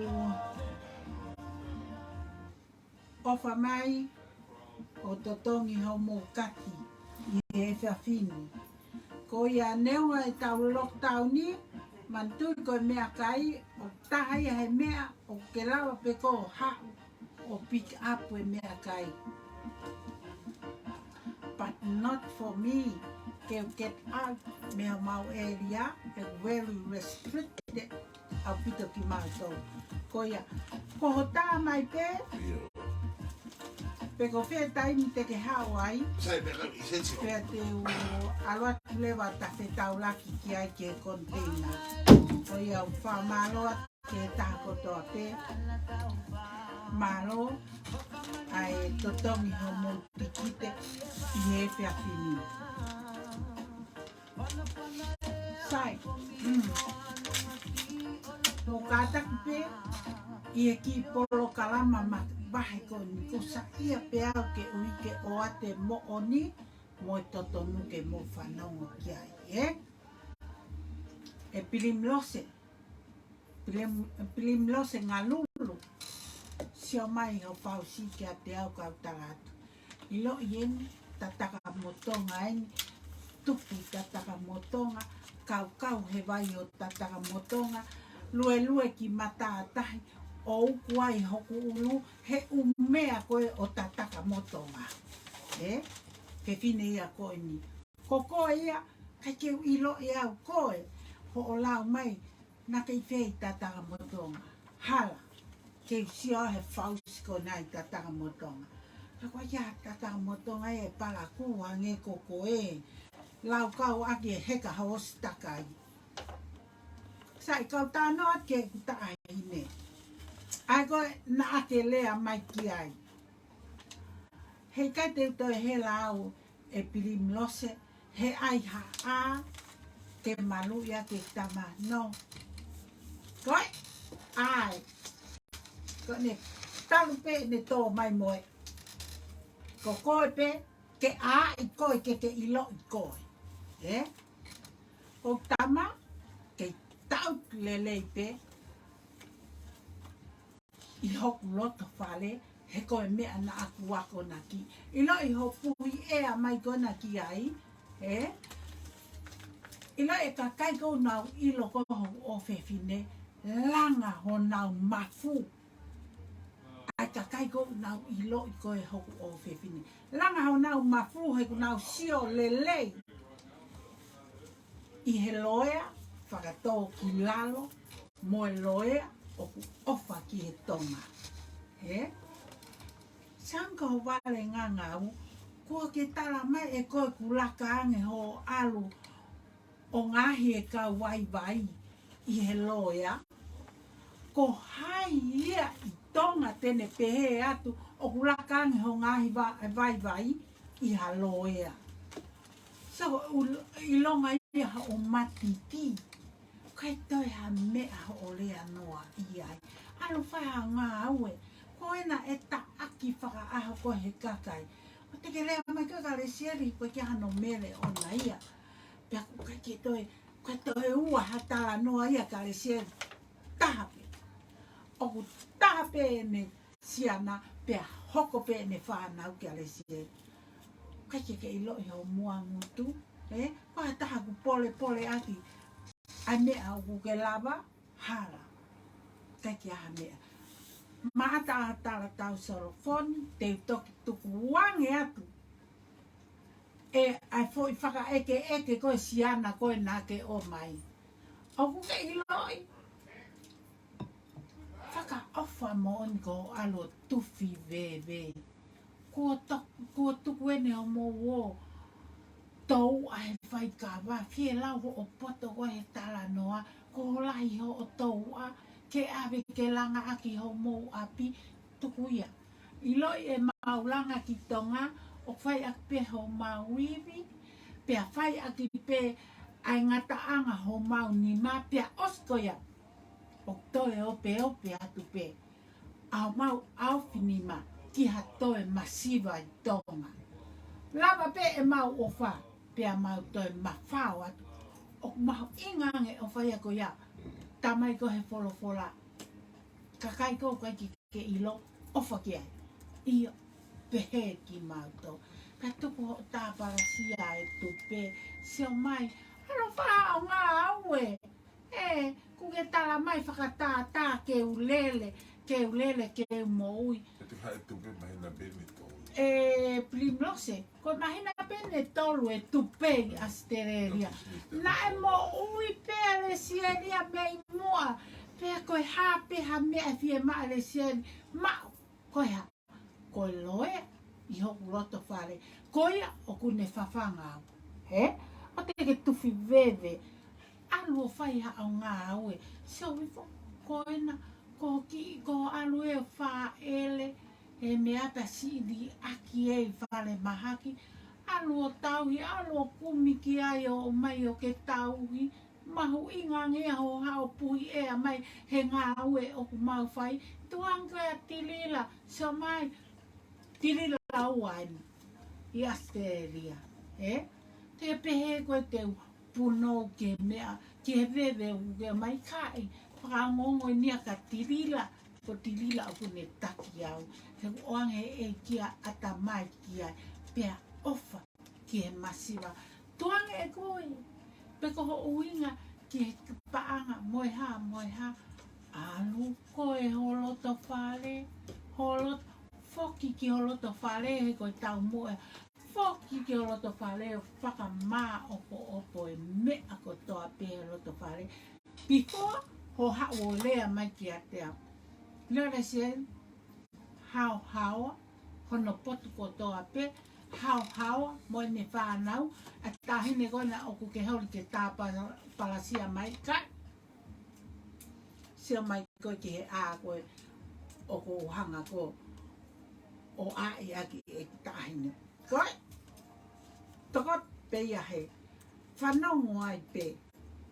ʻofa mai ʻo totongi homou kati ʻi he efiafi ni. Ko ia neongo ʻetau lockdown ni, manatuʻi ko e meʻakai, ʻoku taha ia he meʻa ʻoku ke lava pē koe ʻo haʻu ʻo pick up e meʻakai. But not for me. Ke u get out mei homau area, ʻoku very restricted ʻaupito kimautolu. Ko ia, ko ho tā mai pē, pe ko fē taimi te ke haʻu ai, pea te u ʻalu atu leva ʻo tafetaulaki ki ai ki he container. Ko ia, ʻoku fakamālō atu ki he taha kotoa pē. Mālō ʻa e totongi homou tikite ʻi he efiafi ni. Sai, mm. Ko e kātaki pē ʻi he kiʻi polokalama ma vahe ko eni, ko e saiʻia pē au ke ʻoua ke ʻoatu e moʻoni mo e totonu ke mou fanongo ki ai, ē? ʻE Pilimilose. Pilim-, Pilimilose Ngalulu. Sio mai ho fausi kiate au kau tala atu. ʻIloʻi eni, tataka mo Tonga eni, tupu tataka mo Tonga, kaukau he vai ʻo tataka mo Tonga, luelue ki matātahi, ʻo uku ai hoku ʻulu, he ʻū meʻa ko ē ʻo tataka mo Tonga. Ē? Fefine ia ko eni. Ko koe ia, ʻikai ke u ʻiloʻi au koe, hoʻo lau mai, naʻa ke ʻi fē ʻi tataka mo Tonga. Hala, ke u sio he fausi ko ena ʻi tataka mo Tonga. Ka ko ia tataka mo Tonga ʻe palakū hangē ko koe. Lau kau ʻaki e heka ho ʻosi takai. Sai, kau talanoa atu ki heʻeku taʻahine. ʻA ia ko ē naʻa ke lea mai ki ai. Heʻikai te u toe hela au ʻe Pilimilose, he ʻai ha ʻā ke maluʻi ʻa e tama, no. Ko e ʻai. Ko ʻene talu pē ʻene tō mai mo e. Ko koe pē, ke ʻai koe ke ke ʻiloʻi koe. Ē? Ko e tama, ke tau lelei pē ʻi hoku loto fale, he ko e meʻa naʻa ku akonaki. ʻIloʻi ho puhi ʻea mai ko ena ki ai, ē? ʻIloʻi e kakai ʻoku nau ʻilo ko ho ʻofefine, langa honau mafu. ʻA e kakai ʻoku nau ʻiloʻi ko e hoku ʻofefine. Langa honau mafu he ʻoku nau sio lelei ʻi he loea fakatōkilalo mo e loea ʻoku ʻofa ki he Tonga. Ē? Sanka ho vale ngangau, kuo ke tala mai ʻe koe ʻoku laka ange hoʻo ʻalu ʻo ngaohi e kau vaivai ʻi he loea. Ko hai ia ʻi Tonga te ne pehē atu ʻoku laka ange hoʻo ngaohi va-, vaivai ʻi ha loea? So, ʻu-, ʻilonga ia haʻo matiti. ʻIkai toe ha meʻa hoʻo lea noa ʻi ai. ʻAlu fai ha ngāue. Ko ena ʻe taʻaki fakaʻaho ko ē he kakai. ʻO te ke lea mai ko ē Kalesieli, ko e ke hano mele ʻona ia. Pea ʻoku ʻikai ke toe, ʻikai toe ua ha talanoa ia Kalesieli. Taha pē. ʻOku taha pē ʻene siana, pea hoko pē ʻene fānau Kalesieli. ʻIkai ke ke ʻiloʻi ho muʻa ngutu, ē? Ko ha taha ʻoku polepole ʻaki ʻa e meʻa ʻoku ke lava, hala. ʻIkai ke ʻi ai ha meʻa. Maʻata ʻa tala tau solofoni, te u toki tukuange atu ē, ʻa e foʻi fakaʻekeʻeke ko e siana ko ē naʻa ke ʻomai. ʻOku ke ʻiloʻi. Fakaʻofa moʻoni ko ʻalo tufi veve. Kuo to-, kuo tuku eni homou ō touʻa he faikava, fie lau hoʻo poto ko ē he talanoa, kuo lahi hoʻo touʻa, ke ʻave ke langa ʻaki homou ʻapi, tuku ia. ʻIloʻi ʻemau langa ki Tonga, ʻo fai ʻaki pē homau ivi, pea fai ʻaki pē ʻa e ngataʻanga homau nima, pea ʻosi ko ia, ʻo toe opeope atu pē ʻa homau ʻaofinima ki ha toe masiva ʻi Tonga. Lava pē ʻemau ʻofa. pea mau toe mafao atu. ʻOku mahuʻinga ange ʻofa ia ko ia. Tamai ko he folofola. Kakai ko ʻoku ʻikai ke ke ʻilo, ʻofa ki ai. ʻIo, pehē kimautolu. Pea tuku hoʻo tāpalasia e tupe, sio mai, ʻalu ʻo fai haʻo ngāue. ʻE, ʻoku ke tala mai fakatātā ke u lele, ke u lele, ke u moʻui. Te te hae tupe māhina pē ʻe tolu. ʻE, Primrose, ko e māhina pē ʻe tolu e tupe ʻi ʻAositelēlia. Naʻe moʻui pē ʻa Lesieli ia mei muʻa. Pea ko e hā pē ha meʻa ʻe fiemaʻu ʻe Lesieli, maʻu, ko e hā? Ko e loea ʻi hoku loto fale. Ko ia ʻoku ne fafanga au. Hē? ʻOua te ke tufi veve. ʻAlu ʻo fai haʻo ngāue. Sio hifo, ko ena, ko ki, ko ʻalu ʻo fāʻele, he meʻa pea siʻi liʻaki ʻi falemahaki. ʻAlu ʻo tauhi, ʻalu ʻo kumi ki ai ʻo ʻomai ʻo ke tauhi. Mahuʻinga ange ia hoʻo haʻu ʻo puhi ʻea mai he ngāue ʻoku mau fai. Tukuange ko e Tilila, sio mai, Tilila ua eni ʻi ʻAositelēlia. Ē? Te pehē ko e te u punou ke meʻa, ke veve u ke mai kai. Fakaongoongo eni ia kia Tilila, ko Tilila ʻoku ne taki au. He ʻoange ʻe ʻEiki ʻa e ʻatamai ki ai, pea ʻofa ki he masiva. Tukuange ʻe koe, pe ko ho ʻuhinga ki he paʻanga, mo e hā, mo e hā. ʻAlu koe ho loto fale, ho loto, foki ki ho loto fale, he ko e taumuʻa. Foki ki ho loto fale, ʻo fakamāʻopoʻopo e meʻa kotoa pē he loto fale. Before, hoʻo haʻu ʻo lea mai kiate au. Lea Lesieli, haohaoa hono potu kotoa pē, haohaoa mo ʻene fānau, ʻa e taʻahine ko ena ʻoku ke holi ke tāpalasia mai, kai. Sio mai koe ki he ʻā ko ē ʻoku ou hanga ko ē ʻo ʻai ʻaki e taʻahine. Ko e toko pē ia he fanongo ai pē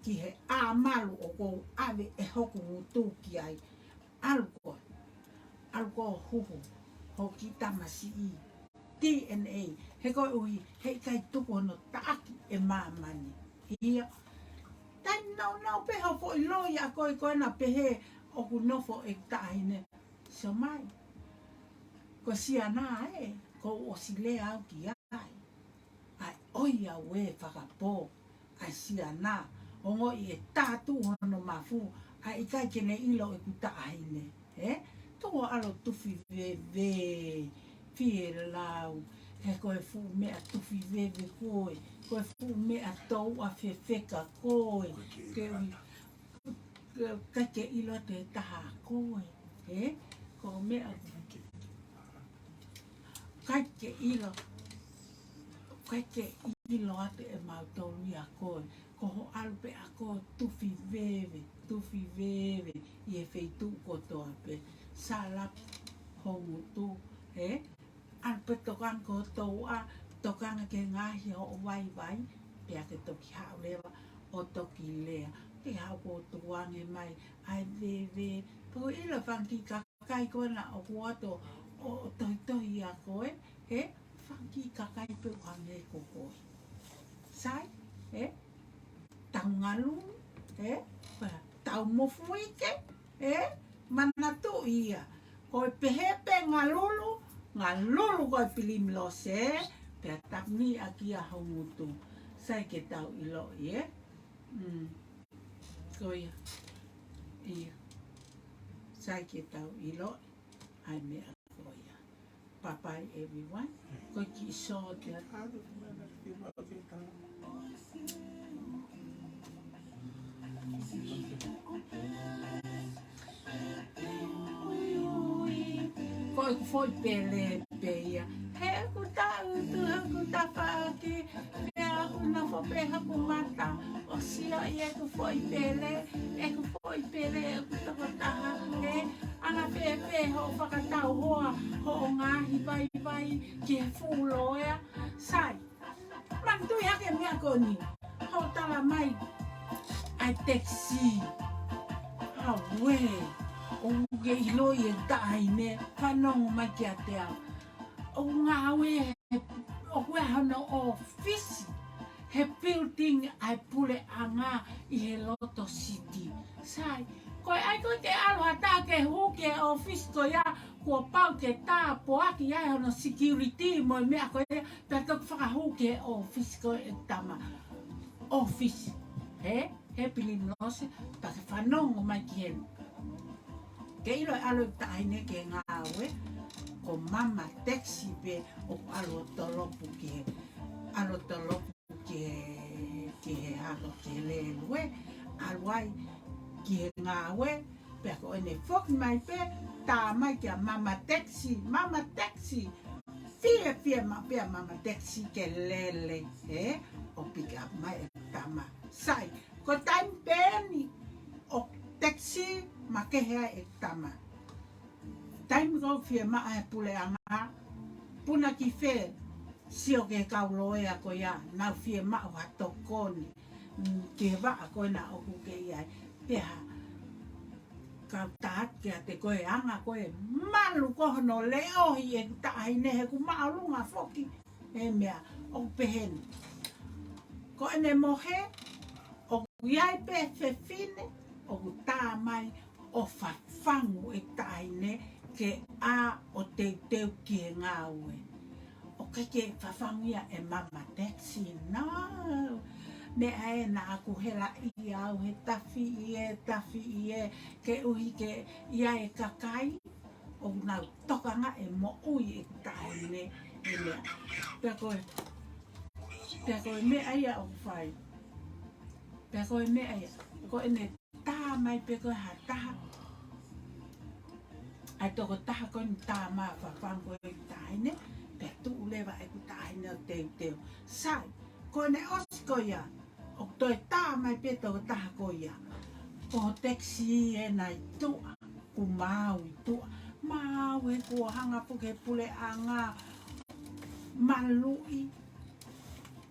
ki he ʻā malu ʻoku ou ʻave ʻe hoku ngutu ki ai. ʻAlu koe. ʻAlu koe ʻo huhu ho kiʻi tamasiʻi DNA. He koeʻuhi, heʻikai tuku hono taʻaki ʻe māmani. ʻIo. Taimi nāunau pē hoʻo foʻi loia ko ē ko ena pehē ʻoku nofo e taʻahine. Sio mai. Ko Siana ē, kuo u ʻosi lea au ki ai. ʻAi, ʻoi au ē fakapō. ʻAi Siana, ongoʻi e tātū hono mafu, ʻa e ʻikai ke ne ʻilo ʻeku taʻahine. Ē? Tuku ʻalu ʻo tufi veve, fielau, he ko e fuʻu meʻa tufi veve koe, ko e fuʻu meʻa touʻa fefeka koe, ke ui, ke, ke, ke ʻilo atu ʻe taha koe, ē? Ko e meʻa, ʻikai ke ʻilo, ʻikai ke ʻilo atu ʻe mautolu ia koe. Ko hoʻo ʻalu pē ʻa koe tufi veve, tufi veve, ʻi he feituʻu kotoa pē. Salapu ho ngutu, ē? ʻAlu pē tokanga ki ho touʻa, tokanga ki he ngaahi hoʻo vaivai, pea ke toki haʻu leva ʻo toki lea. Ke haʻu ʻo tukuange mai, ʻai veve, pe ko e ʻilo fanga kiʻi kakai ko ena ʻoku ʻoatu ʻo, ʻo tohitohi ʻa koe, ē? Fanga kiʻi kakai pē ʻoku hangē ko koe. Sai, ē? Tau ngalulu, ē? Pea tau mofuike, ē? Manatuʻi ia. Ko e pehē pē ngalulu, ngalulu ko e Primrose, ē? Pea tāpuni ʻaki ia ho ngutu. Sai ke tau ʻiloʻi, ē? Mm. Ko ia. Ia. Sai ke tau ʻiloʻi. ʻAi meʻa ko ia. Bye bye everyone. Ko e kiʻi sōtia. Ko ʻeku foʻi pele pē ia. He ʻoku taʻutu, he ʻoku tafaʻaki, pea ʻoku nofo pē hoku mata ʻo sio ʻi heʻeku foʻi pele, ʻeku foʻi pele ʻoku tokotaha, ē, anga fēfē hoʻo fakatau hoa hoʻo ngaahi vaivai ki he fuʻu loea, sai. Manatuʻi hake meʻa ko eni, hoʻo tala mai, ʻai tekisi. Auē, ʻoku ke ʻiloʻi e taʻahine, fanongo mai kiate au. ʻOku ngāue, ʻoku ʻi ai hono ʻōfisi. he building ʻa e puleʻanga ʻi he loto city. Sai, ko e ʻai ko ē ke ʻalu ha taha ke hū ki he ʻōfisi ko ia, kuo pau ke tāpuaki ai hono security mo e meʻa ko ia, pea toki fakahū ki he ʻōfisi ko ē ʻeku tama. ʻŌfisi, hē? He Pilimilose, pea ke fanongo mai ki heni. Ke ʻilo ʻe ʻalu e taʻahine ki he ngāue, ko mama taxi pē ʻoku ʻalu ʻo tolopu ki he, ʻalu ʻo tolopu ki he, ki he hako, ki he lēlue, ʻalu ai ki he ngāue, pea ko ʻene foki mai pē, tā mai kia mama taxi, mama taxi. Fiefia maʻu pē ʻa mama taxi ke lele, ē, ʻo pick up mai e tama. Sai, ko e taimi pē eni ʻoku taxi makehe ai e tama. Taimi ko ē fiemaʻu ʻe he puleʻanga, puna ki fē, sio ki he kau lōea ko ia, nau fiemaʻu ha tokoni, mm, ki he vaʻa ko ena ʻoku ke ʻi ai. Pea kau tā atu kiate koe, anga ko ē malu ko hono leʻohi ʻeku taʻahine he ʻoku māʻolunga foki e meʻa, ʻoku pehē ni. Ko ʻene mohe, ʻoku ʻi ai pē fefine ʻoku tā mai ʻo fafangu e taʻahine ke ʻā ʻo teuteu ki he ngāue. ʻOku ʻikai ke fafangu ia ʻe mama taxi, no. Meʻa ē naʻa ku helaʻia au he tafiʻi ē, tafiʻi ē, koeʻuhi ke ʻi ai e kakai ʻoku nau tokanga e moʻui e taʻahine e meʻa. Pea ko e, pea ko e meʻa ia ʻoku fai. Pea ko e meʻa ia. Ko ʻene tā mai pē ko ē ha taha. ʻAi tokotaha ko eni tā mai fafangu e taʻahine, pea tuʻu leva ʻeku taʻahine ʻo teuteu. Sai, ko ʻene ʻosi ko ia, ʻoku toe tā mai pē tokotaha ko ia. Ko e taxi ena ʻi tuʻa, ʻoku maau ʻi tuʻa. Maau he kuo hanga foki he puleʻanga, maluʻi,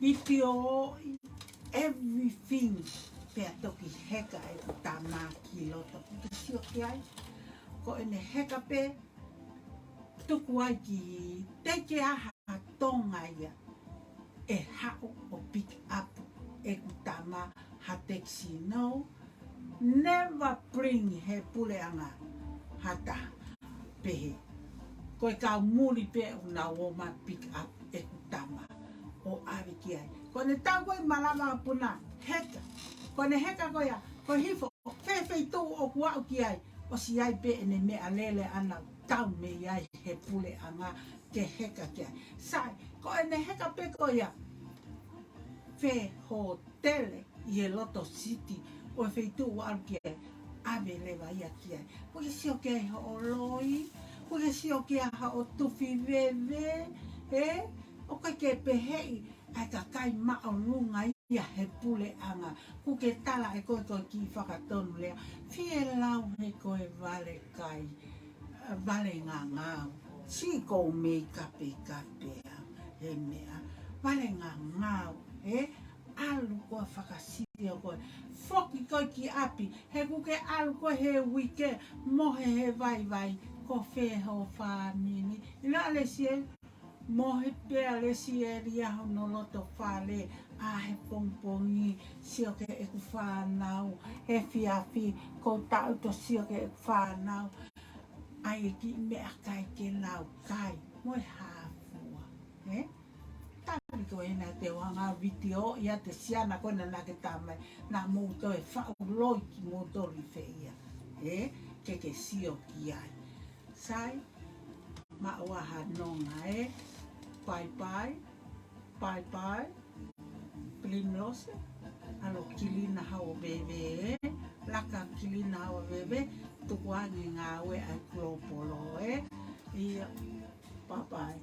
vitiōʻi, everything. Pea toki heka ʻeku tama ki loto. Kuo ke sio ki ai. Ko ʻene heka pē, tuku ai ki, teʻeki ai ha Tonga ia ʻe haʻu ʻo pick up ʻeku tama ha taxi, no. Never bring he puleʻanga ha taha pehē. Ko e kau muli pē ʻoku nau ō mai pick up ʻeku tama ʻo ʻave ki ai. Ko ʻene tau ko ē malava puna, heka. Ko ʻene heka ko ia, ko e hifo, fē feituʻu ʻoku aʻu ki ai, ʻosi ʻi ai pē ʻene meʻalele ʻana ʻoku tau mei ai he puleʻanga ke heka ki ai. Sai, ko ʻene heka pē ko ia, fē hōtele ʻi he loto city ʻo e feituʻu ʻalu ki ai, ʻave leva ia ki ai. Kuo ke sio ki ai hoʻo loi, kuo ke sio ki ai hoʻo tufi veve, ē? ʻOku ʻikai ke peheʻi ʻa e kakai māʻolunga ia he puleʻanga. Kuo ke tala ʻe koe ko e kiʻi fakatonu lea, fie lau he ko e vale kai, vale ngangau. Sio ko e meʻa kapekape ʻa e meʻa, vale ngangau, ē? ʻAlu koe ʻo fakasio koe. Foki koe ki ʻapi, he kuo ke ʻalu koe he uike, mohe he vaivai, ko fē ho fāmili? ʻIlo ʻa Lesieli, mohe pē ʻa Lesieli ʻi hono loto fale, ʻā he pongipongi, sio ki heʻeku fānau, he efiafi, ko e taʻu ʻo sio ki heʻeku fānau, ʻai e kiʻi meʻakai ke nau kai, mo e hā fua, ē? Tali ko ena te u hanga ʻo vitiō ia ʻa e siana ko ena naʻa ke tā mai, naʻa mou toe faʻu loi kimoutolu ʻi fē ia, ē? Ke ke sio ki ai. Sai, maʻu ā ha nonga, ē? Bye bye. Bye bye. Pilimilose, ʻalu ʻo kilina hao veve, ē? Laka ʻo kilina hao veve, tuku ange ngāue ʻa e kulopolo, ē? ʻIa, bye bye.